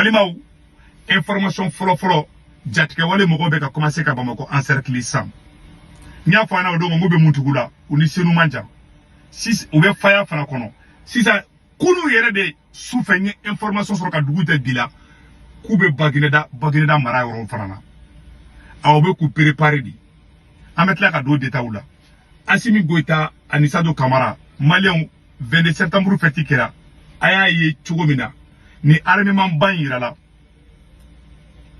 Balimaw, information fɔlɔ fɔlɔ, jatigɛwale mɔgɔw bɛ ka commencer ka Bamakɔ encercler sisan. N y'a fɔ an ɲɛna o don, k'u bɛ Muntugu la, u ni Senu man jan. U bɛ Faya fana kɔnɔ sisan. Kunu yɛrɛ de su fɛ, n ye information sɔrɔ ka dugu tɛ bi la k'u bɛ Bagineda, Bagineda mara yɔrɔ fana na. Awɔ, bɛ k'u préparer de. An bɛ tila ka don détail la. Asimi Goyita ani Sadio Kamara, Maliyɛnw, 22 septembre fête kɛra. A y'a ye cogo min na ni armement ba in yira la,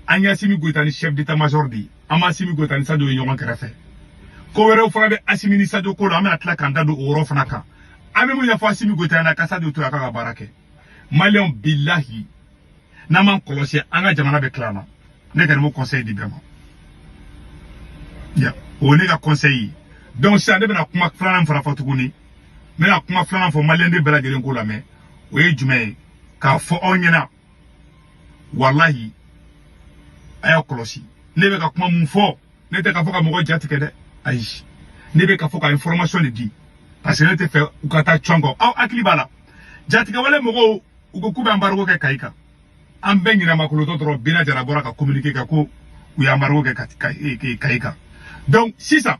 an ye Asimi Goyita ni chef d'état major de ye. An ma Asimi Goyita ni Sadio ye ɲɔgɔn kɛrɛfɛ. Ko wɛrɛw fana bɛ Asimi ni Sadio ko la, an bɛna tila k'an da don o yɔrɔ fana kan. An bɛ mun ɲɛfɔ Asimi Goyita ɲɛna? Ka Sadio to yen, a k'a ka baara kɛ. Maliyɛnw, bilahi, n'an m'an kɔlɔsi, an ka jamana bɛ tila an na. Ne kɔni b'o conseil di bɛɛ ma ya, o ye ne ka conseil ye. Donc sisan, ne bɛna kuma filanan fana fɔ tuguni. N bɛna kuma filanan fɔ, maliyɛnden bɛɛ lajɛlen k'o lamɛn. O ye jumɛn ye? K'a fɔ aw ɲɛna, walahi, a y'a kɔlɔsi. Ne bɛ ka kuma mun fɔ? Ne tɛ ka fɔ ka mɔgɔ ja tigɛ dɛ, ayi. Ne bɛ ka fɔ ka information de di, parce que ne tɛ fɛ u ka taa cɔn kɔ. Aw hakili b'a la, jatigɛwale mɔgɔw, u ko k'u bɛ embargo kɛ Kayi kan. An bɛɛ ɲinamakolotɔ dɔrɔn, Bina Jara bɔra ka communiqué kɛ ko u ye embargo kɛ Kayi kan. Donc sisan,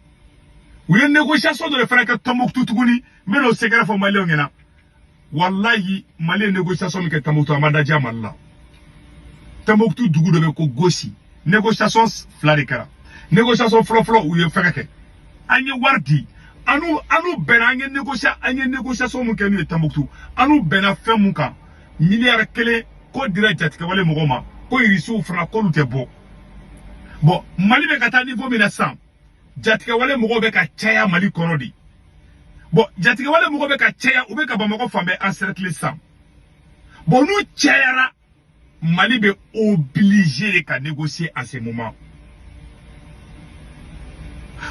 u ye négociation dɔ de fana kɛ Tɔnbɔkutu tuguni. N bɛ n'o secret fɔ maliyɛnw ɲɛna. Walahi, Mali ye négociation min kɛ Tɔnbɔkutu, a ma dajiya Mali la. Tɔnbɔkutu dugu dɔ bɛ ko Gosi, négociation fila de kɛra. Négociation fɔlɔ fɔlɔ, u ye fɛngɛ kɛ, an ye wari di. Anu bɛnna, an ye négociation mun kɛ n'u ye Tɔnbɔkutu, an n'u bɛnna fɛn mun kan? Miliyari 1 ko dira jatigɛwale mɔgɔw ma, ko irisiw fana k'olu tɛ bɔ. Bon, Mali bɛ ka taa niveau min na sisan, jatigɛwale mɔgɔw bɛ ka caya Mali kɔnɔ de. Bon, jatigɛwale mɔgɔw bɛ ka caya, u bɛ ka Bamakɔ fan bɛɛ encercler sisan. Bon, n'u cayara, Mali bɛ obligé de ka négocier à ce moment.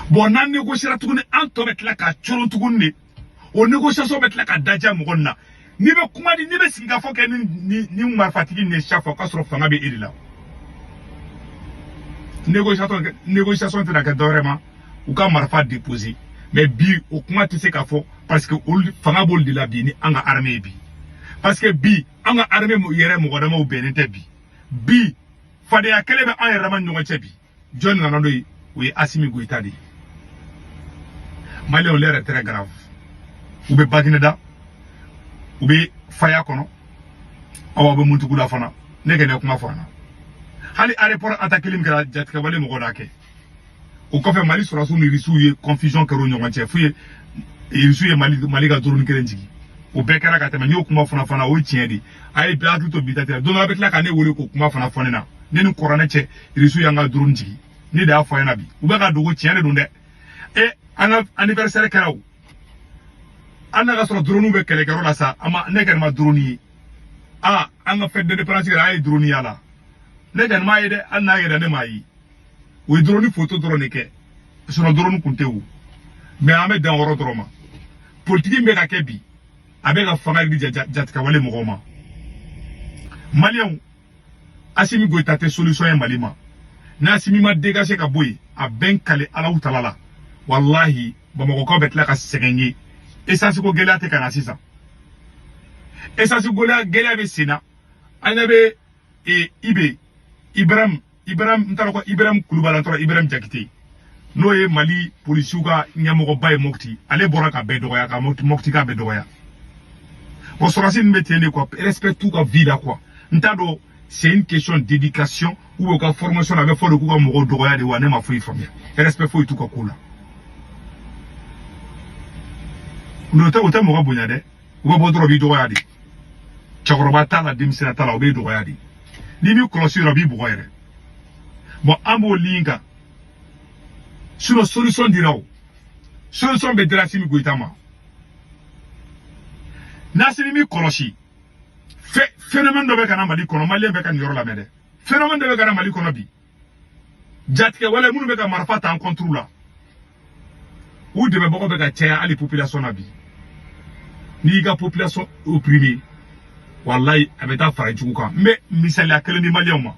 Bon, n'an négociera tuguni, an tɔ bɛ tila ka coron tuguni de. O négociation bɛ tila ka daja mɔgɔ nin na. N'i bɛ kuma di, n'i bɛ sigi ka fɔ kɛ ni marifatigi nin ye chaque fois, k'a sɔrɔ fanga bɛ e de la. Négociation tɛna kɛ dɔwɛrɛ ma, u ka marifa déposer. Mais bi, o kuma tɛ se ka fɔ, parce que olu fanga b'olu de la bi ni an ka armée ye bi, parce que bi, an ka armée yɛrɛ mɔgɔ damaw bɛnnen tɛ bi. Bi, fadenya kɛlɛ bɛ an yɛrɛ dama ni ɲɔgɔn cɛ bi. Jɔn nana n'o ye? O ye Asimi Goyita de ye. Maliyɛnw, l'heure est très grave. U bɛ Bagineda, u bɛ Faya kɔnɔ, awa, u bɛ Muntugula fana. Ne kɛnɛ kuma fɔ an na, hali aéroport attaque min kɛra, jatigɛwale mɔgɔw d'a kɛ. O kɔfɛ, Mali sɔrɔdasiw ni Irisiw ye confusion kɛra u ɲɔgɔn cɛ, f'u ye Irisiw ye Mali ka drone kelen jigin. O bɛɛ kɛra ka tɛmɛ. N y'o kuma fana, o ye tiɲɛ de. A ye bɛɛ hakili to bi ta tɛ. Don dɔ a bɛ tila ka ne wele k'o kuma fana fɔ ne na. Ne ni kɔrɔnɛ cɛ, Irisiw y'an ka drone jigin. Ne de y'a fɔ a ɲɛna bi, u bɛ ka dogo, tiɲɛ de don dɛ. E, an ka anniversaire kɛra o, an n'a ka sɔrɔ drone bɛ kɛlɛkɛyɔrɔ la sa. A ma ne kɔni ma drone ye. Aa, an ka fête d'indépendance kɛra, a ye drone y'a la. Ne kɔni m'a ye dɛ, hali n'a yɛrɛ ne m'a ye. U ye drone photo dɔrɔn de kɛ, sinon drone kun tɛ o. Mais an bɛ dan o yɔrɔ dɔrɔn ma. Politique min bɛ ka kɛ bi, a bɛ ka fanga di jatigɛwale mɔgɔw ma. Maliyɛnw, Asimi Goyita tɛ solution ye Mali ma. N'Asimi ma dégager ka bɔ yen, a bɛ n kale Alahu tala la, walahi, Bamakɔkaw bɛ tila ka sɛgɛn ye. Essence ko gɛlɛya tɛ ka na sisan, essence gɛlɛya bɛ sen na. An ɲɛ bɛ Ibe Ibrahim, n t'a dɔn ko Ibrahim Kulubali, n t'a dɔn Ibrahim Jakite, n'o ye Mali polisiw ka ɲɛmɔgɔba ye Mopti, ale bɔra ka bɛɛ dɔgɔya, ka Mopti ka bɛɛ dɔgɔya. Bon, sɔrɔdasi ninnu bɛ ten de quoi, respect t'u ka vie la quoi. N t'a dɔn, c'est une question d'éducation ou u ka formation na, a bɛ fɔ de k'u ka mɔgɔw dɔgɔya de wa. Ne ma foyi faamuya, respect foyi t'u ka ko la. N'o tɛ, o tɛ mɔgɔ bonya dɛ. U bɛ bɔ dɔrɔn, u b'i dɔgɔya de. Cɛkɔrɔba t'a la, denmisɛnnin t'a la, u b'i dɔgɔya de. N'i m'i kɔlɔsi yɔrɔ, u b'i bugɔ yɛrɛ. Bon, an b'o ligne kan. Sinon solution dira o, solution bɛ dira Asimi Goyita ma. N'Asimi m'i kɔlɔsi, phénomène dɔ bɛ ka na Mali kɔnɔ. Maliyɛn bɛ ka nin yɔrɔ lamɛn dɛ. Phénomène dɔ bɛ ka na Mali kɔnɔ bi. Jatigɛ wale minnu bɛ ka marifa ta an contre la, u dɛmɛbagaw bɛ ka caya hali population na bi. N'i y'i ka population opprimé, walayi, a bɛ taa fara jugu kan. N bɛ misaliya kelen di maliyɛnw ma.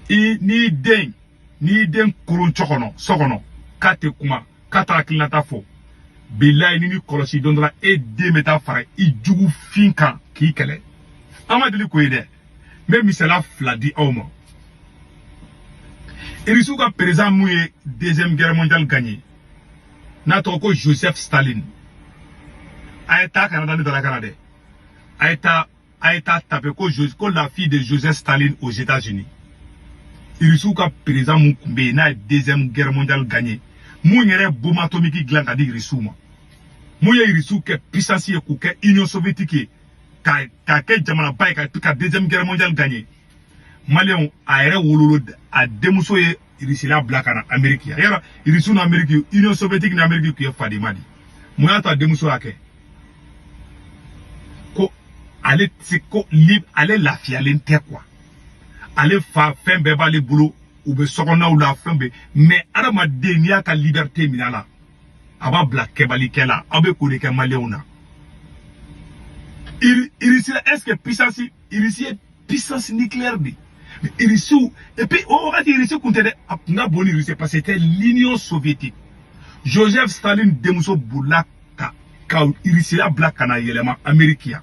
I n'i den koron cɔ kɔnɔ so kɔnɔ, k'a tɛ kuma, k'a t'a hakilinata fɔ, bilayi, ni kɔlɔsi, don dɔ la e den bɛ taa fara i jugu fin kan k'i kɛlɛ. An ma deli k'o ye dɛ. N bɛ misaliya fila di aw ma. Irisiw ka président mun ye Deuxième Guerre mondiale gagné, n'a tɔgɔ ko Joseph Staline, a ye taa, kana da ne dala kana dɛ, a ye taa, a ye taa taper ko la fille de Joseph Staline aux États-Unis. Irisiw ka président mun tun bɛ yen, n'a ye Deuxième Guerre mondiale gagné, mun yɛrɛ ye bombe atomique dilan ka di Irisiw ma, mun ye Irisiw kɛ puissance ye, k'u kɛ Union soviétique ye, ka kɛ jamanaba ye, ka Deuxième Guerre mondiale gagné, Maliyɛnw, a yɛrɛ wololo, a denmuso ye Irisila bila ka na Amérique yan. Yɔrɔ Irisiw ni Amérique, Union soviétique ni Amérique tun ye fadema de. Mun y'a to a denmuso y'a kɛ? Ko ale ti ko li, ale lafiyalen tɛ quoi. Ale fa, fɛn bɛɛ b'ale bolo, u bɛ sokɔnɔnaw la, fɛn bɛɛ, mais adamaden, n'i y'a ka liberté minɛ a la, a b'a bila kɛbalikɛ la. Aw bɛ k'o de kɛ Maliyɛnw na. Irisi, est ce que puissance, Irisi ye puissance nucléaire de Irisiw. Et puis o wagati Irisi kun tɛ dɛ, a kun ka bon ni Irisi, parce que c'était l'Union soviétique. Joseph Staline denmuso bolila ka Irisila bila ka na yɛlɛma Amérique yan.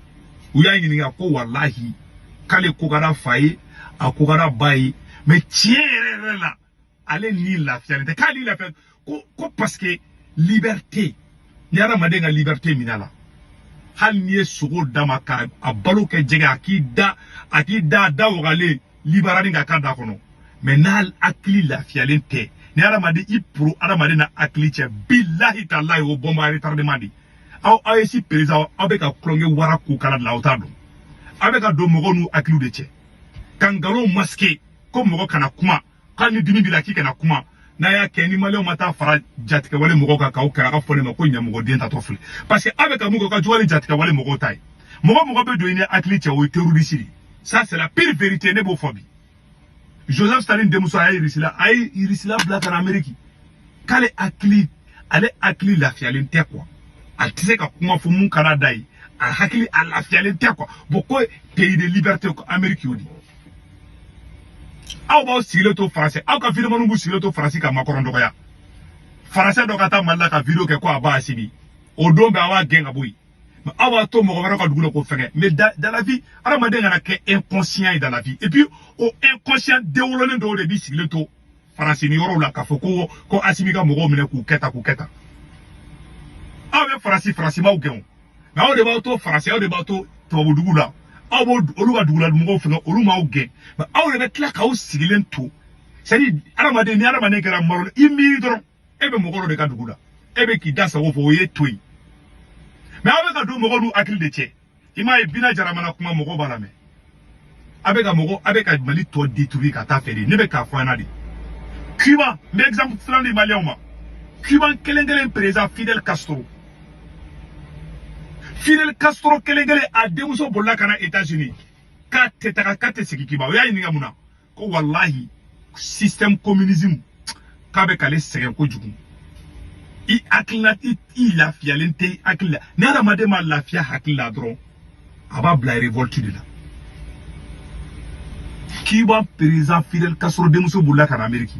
U y'a ɲininka ko walahi, k'ale ko ka d'a fa ye, a ko ka d'a ba ye, mais tiɲɛ yɛrɛ yɛrɛ la, ale ni lafiyalen tɛ, k'ale lafiya ko parce que liberté, ni hadamaden ka liberté minɛ a la, hali n'i ye sogo d'a ma ka a balo kɛ jɛgɛ, a k'i da, a da wagalen libarani ka k'a da kɔnɔ, mais n'a hakili lafiyalen tɛ, ni hadamaden i poro hadamaden na hakili cɛ, bilahi talahi, o bombe à retardement de. Aw AES président, aw bɛ ka kulonkɛ wara ko kala de la, aw t'a dɔn. Aw bɛ ka don mɔgɔw n'u hakiliw de cɛ ka nkalon masquer ko mɔgɔ kana kuma, k'ale ni dimi b'i la k'i kana kuma. N'a y'a kɛ ni Maliyɛnw ma taa fara jatigɛwale mɔgɔw kan k'aw kɛlɛ, a ka fɔ ne ma ko ɲamɔgɔden tatɔ filɛ, parce que aw bɛ ka mun kɛ, o ka jugu ni jatigɛwale mɔgɔw ta ye. Mɔgɔ mɔgɔ bɛ don i ni hakili cɛ, o ye terroriste de. Ça, c'est la pire vérité, ne b'o fɔ bi. Joseph Staline denmuso, a ye Irisila bila ka na Amérique, k'ale hakili, ale hakili lafiyalen tɛ quoi, a tɛ se ka kuma fɔ mun ka d'a da ye, a hakili a lafiyalen tɛ quoi. Bon, ko pays de liberté, ko Amérique y'o di. Aw b'aw sigilen to Faransi, aw ka vidéomanw b'u sigilen to Faransi ka Macron dɔgɔya. Faransɛ dɔ ka taa Mali la ka vidéo kɛ ko a b'a Assimi, o don bɛɛ a b'a gɛn ka bɔ yen. Mais aw b'a to mɔgɔ wɛrɛ ka dugu la k'o fɛngɛ. Mais dans la vie, hadamaden kana kɛ inconscient ye dans la vie. Et puis o inconscient denwolonin dɔw de b'i sigilen to Faransi ni yɔrɔw la k'a fɔ ko Assimi ka mɔgɔw minɛ k'u kɛ tan, k'u kɛ tan. Aw bɛ Faransi, Faransimaw gɛn o, mais aw de b'aw to Faransi, aw de b'aw to tubabu dugu la, aw b'o olu ka dugula mɔgɔw fɛngɛ, olu m'aw gɛn, mais aw de bɛ tila k'aw sigilen to. C'est à dire, hadamaden, ni hadamaden kɛra malo, i miiri dɔrɔn, e bɛ mɔgɔ dɔ de ka dugu la, e bɛ k'i da sago fɔ, o ye to yen. Mais aw bɛ ka don mɔgɔw n'u hakili de cɛ. I m'a ye, Bina Jara mana kuma, mɔgɔw b'a lamɛn. A bɛ ka mɔgɔ, a bɛ ka Mali tɔ détruire ka taa fɛ de. Ne bɛ k'a fɔ an ɲɛna de. Cuba, n bɛ exemple filanan di Maliyɛnw ma. Cuba kelen kelen président Fidel Castro, Fidel Castro kelen kelen, a denmuso bolila ka na États-Unis k'a tɛ taga, k'a tɛ segin Cuba. O y'a ɲininka mun na, ko walahi, système communisme k'a bɛ k'ale sɛgɛn kojugu. I hakilina, i lafiyalen tɛ i hakili la. Ni hadamaden ma lafiya hakili la dɔrɔn, a b'a bila révolte de la. Cuba président Fidel Castro denmuso bolila ka na Amérique,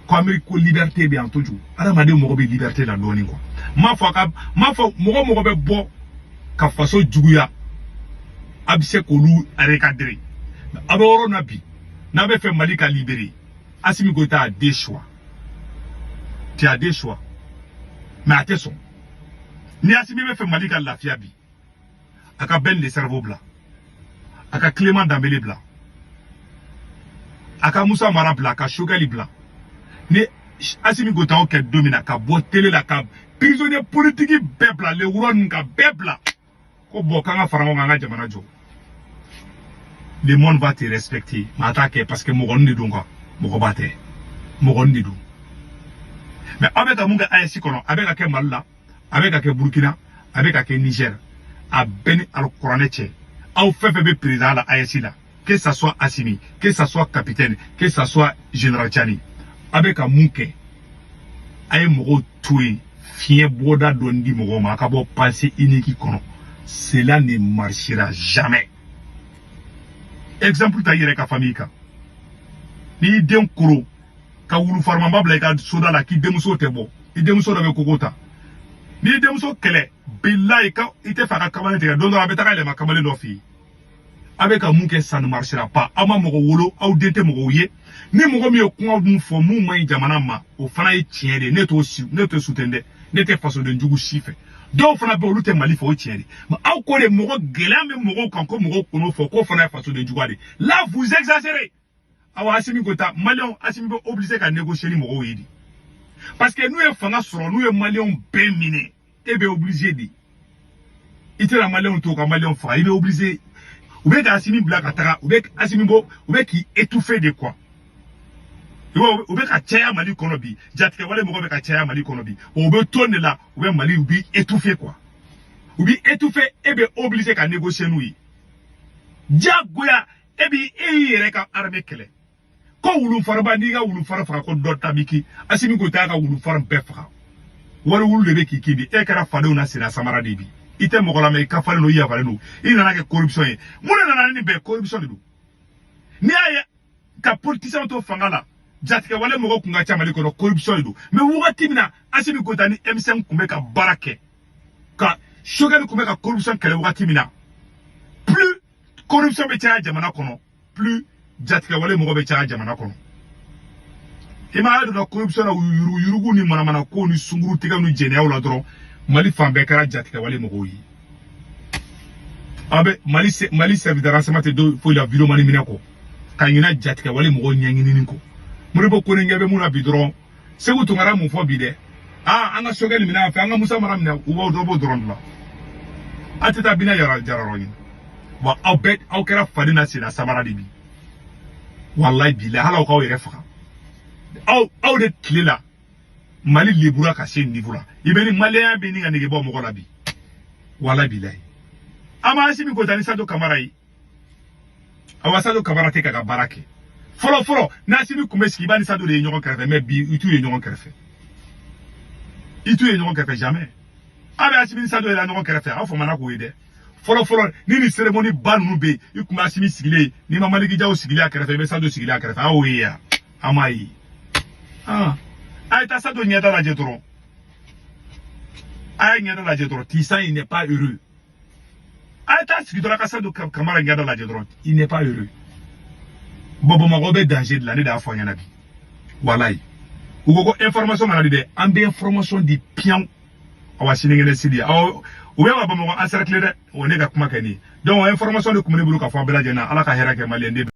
ko Amérique ko liberté bɛ yan kojugu. Hadamaden mɔgɔ bɛ liberté la dɔɔnin quoi. N m'a fɔ a ka, n m'a fɔ mɔgɔ mɔgɔ bɛ bɔ ka faso juguya, a bɛ se k'olu recadrer. A bɛ yɔrɔ na bi, n'a bɛ fɛ Mali ka libérer, Assimi Goïta a deux choix, tu as deux choix, mais a tɛ sɔn. Ni Assimi bɛ fɛ Mali ka lafiya bi, a ka Ben le cerveau bila, a ka Clément Dembélé bila, a ka Musa Mara bila, a ka Choguel bila. Ni Assimi Goïta y'o kɛ don min na, ka bɔ télé la ka prisonnier politique bɛɛ bila, le roi ninnu ka bɛɛ bila, ko bon, k'an ka fara ɲɔgɔn kan, an ka jamana jɔ, le monde va te respecter. Mais a t'a kɛ, parce que mɔgɔnin de don quoi, mɔgɔba tɛ, mɔgɔnin de don. Mais aw bɛ ka mun kɛ AES kɔnɔ, a bɛ ka kɛ Mali la, a bɛ ka kɛ Burkina, a bɛ ka kɛ Niger, a bɛɛ ni Alikuranɛ cɛ. Aw fɛn fɛn bɛ président la AES la, que ça soit Assimi, que ça soit capitaine, que ça soit général Tiani, a bɛ ka mun kɛ? A ye mɔgɔw to yen, fiɲɛ bɔda dɔɔni di mɔgɔw ma, a ka bɔ pensée unique kɔnɔ. Cela ne marchera jamais. Exemple ta i yɛrɛ ka famille kan. N'i y'i den koro ka wulu farimanba bila i ka soda la k'i denmuso tɛ bɔ, i denmuso dɔ bɛ kogo ta, n'i denmuso kɛlɛ, bilayi, ka i tɛ fɛ a ka kamalen tigɛ, don dɔ la a bɛ taga yɛlɛma kamalen dɔ fɛ yen. A bɛ ka mun kɛ, ça ne marchera pas. Aw ma mɔgɔ wolo, aw den tɛ mɔgɔw ye. Ni mɔgɔ min ye kuma mun fɔ mun man ɲi jamana ma, o fana ye tiɲɛ de ye. Ne t'o si, ne t'o soutien dɛ. Ne tɛ fasoden jugu si fɛ. Dɔw fana bɛ, olu tɛ Mali fɛ, o tiɲɛ de. Mais aw ko de mɔgɔ gɛlɛya bɛ mɔgɔw kan ko mɔgɔw kɔn'o fɔ k'o fana ye fasoden juguya de. Là, vous exagérez. Awa, Asimi Goïta, Maliyɛnw, Asimi bɛ obligé ka négocier ni mɔgɔw ye de, parce que n'u ye fanga sɔrɔ, n'u ye Maliyɛnw bɛɛ minɛ, e bɛ obligé de, i tɛna Maliyɛnw to ka Maliyɛnw faga. I bɛ obligé. U bɛ ka Asimi bila ka taga, u bɛ Asimi bɔ, u bɛ k'i étouffer de quoi. I b'a, u bɛ ka caya Mali kɔnɔ bi, jatigɛwale mɔgɔ bɛ ka caya Mali kɔnɔ bi. O bɛ to de la, u bɛ Mali, u b'i étouffer quoi, u b'i étouffer. E bɛ obligé ka négocier n'u ye diyagoya. E b'i e y'i yɛrɛ ka armée kɛlɛ ko wulufaraba, n'i ka wulufara faga ko dɔ ta b'i ki. Asimi Goïta y'a ka wulufara bɛɛ faga, wari wulu de bɛ k'i kin bi. E kɛra fadenw na senna samara de bi. I tɛ mɔgɔ lamɛn, i ka falen don, i yafalen don, i nana kɛ corruption ye. Mun de nana ni nin bɛɛ? Corruption de don. N'i y'a ye ka politicien to fanga la, jatigɛwale mɔgɔ kun ka ca Mali kɔnɔ, corruption de don. Mais wagati min na Asimi Goïta ni M5 kun bɛ ka baara kɛ, ka Choguel kun bɛ ka corruption kɛlɛ, wagati min na plus corruption bɛ caya jamana kɔnɔ, plus jatigɛwale mɔgɔ bɛ caya jamana kɔnɔ. I m'a donna corruption na, yurugu yurugu ni manamana ko ni sunkuru tigɛ ni jɛnɛyaw la dɔrɔn, Mali fan bɛɛ kɛra jatigɛwale mɔgɔw ye. Aw bɛ Mali, Mali service de renseignement tɛ do foyi la vidéoman minɛ kɔ ka ɲinɛ jatigɛwale mɔgɔw ɲɛɲinini kɔ. Modibo Kone ɲɛ bɛ mun na bi dɔrɔn? Segu Tunkara mun fɔ bi dɛ? Aa, an ka Choguel minɛ an fɛ, an ka Musa Mara minɛ, u b'aw dɔ b'o dɔrɔn de la. A tɛ taa bina yara jarayɔrɔ ɲini wa. Aw bɛɛ, aw kɛra faden na senna samara de bi. Walayi bilayi, hali aw k'aw yɛrɛ faga, aw de tile la Mali lebura ka se niveau la. I bɛ ni maliyɛnya bɛ ni ka nege bɔ mɔgɔ la bi. Walayi bilayi, an ma Asimi Goïta ni Sadio Kamara ye. Awa, Sadio Kamara tɛ ka baara kɛ. Fɔlɔ fɔlɔ, n'Asimi kun bɛ sigi, i b'a ni Sadio de ye ɲɔgɔn kɛrɛfɛ. Mais bi, i t'u ye ɲɔgɔn kɛrɛfɛ, i t'u ye ɲɔgɔn kɛrɛfɛ jamais. A bɛ Asimi ni Sadio yɛrɛ ɲɔgɔn kɛrɛfɛ, aw famana k'o ye dɛ. Fɔlɔ fɔlɔ, ni nin cérémonie ba ninnu bɛ yen, i kun bɛ Asimi sigilen ye, n'i ma Maliki Jaw sigilen a kɛrɛfɛ, i bɛ Sadio sigilen a kɛrɛfɛ. Aw y'o ye yan, an m'a ye. Ah, a ye taa Sadio ɲɛda lajɛ dɔrɔn, a ye ɲɛda lajɛ dɔrɔn. Tisan, il n'est pas heureux. A ye taa sigi dɔrɔn, a ka Sadio Kamara ɲɛda lajɛ dɔrɔn, il n'est pas heureux. Bon, Bamakɔ bɛ danger de la. Ne de y'a fɔ a ɲɛna bi. Walayi, u ko ko information kana di dɛ, an bɛ information di piyan. Awa, sinikɛnɛ sidi aw u bɛ ka Bamakɔ encercler dɛ. O ne ka kuma kɛ nin ye. Donc information de tun bɛ ne bolo ka fɔ a bɛɛ lajɛlen na. Ala ka hɛrɛ kɛ Maliyɛn den.